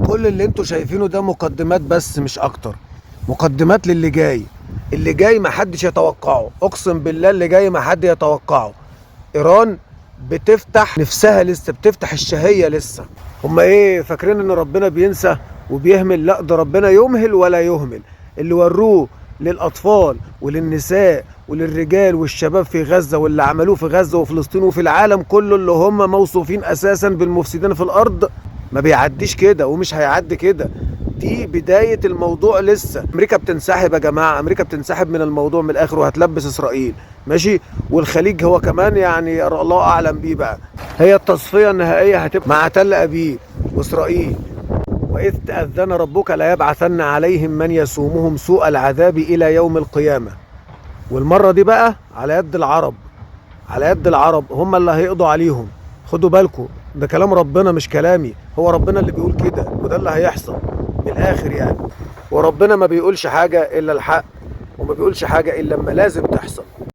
كل اللي انتوا شايفينه ده مقدمات بس مش اكتر، مقدمات للي جاي. اللي جاي ما حدش يتوقعه، اقسم بالله اللي جاي ما حد يتوقعه. ايران بتفتح نفسها لسه، بتفتح الشهية لسه. هم ايه فاكرين ان ربنا بينسى وبيهمل؟ لا، ده ربنا يمهل ولا يهمل. اللي وروه للاطفال وللنساء وللرجال والشباب في غزة، واللي عملوه في غزة وفلسطين وفي العالم كله، اللي هم موصوفين اساسا بالمفسدين في الارض، ما بيعديش كده ومش هيعدي كده. دي بداية الموضوع لسه. امريكا بتنسحب يا جماعة، امريكا بتنسحب من الموضوع من الاخر وهتلبس اسرائيل، ماشي؟ والخليج هو كمان يعني الله اعلم بيه بقى. هي التصفية النهائية هتبقى مع تل ابيب واسرائيل. وإذ تأذن ربك ليبعثن عليهم من يسومهم سوء العذاب إلى يوم القيامة. والمرة دي بقى على يد العرب، على يد العرب هم اللي هيقضوا عليهم. خدوا بالكم، ده كلام ربنا مش كلامي، هو ربنا اللي بيقول كده، وده اللي هيحصل من الآخر يعني. وربنا ما بيقولش حاجة إلا الحق، وما بيقولش حاجة إلا لما لازم تحصل.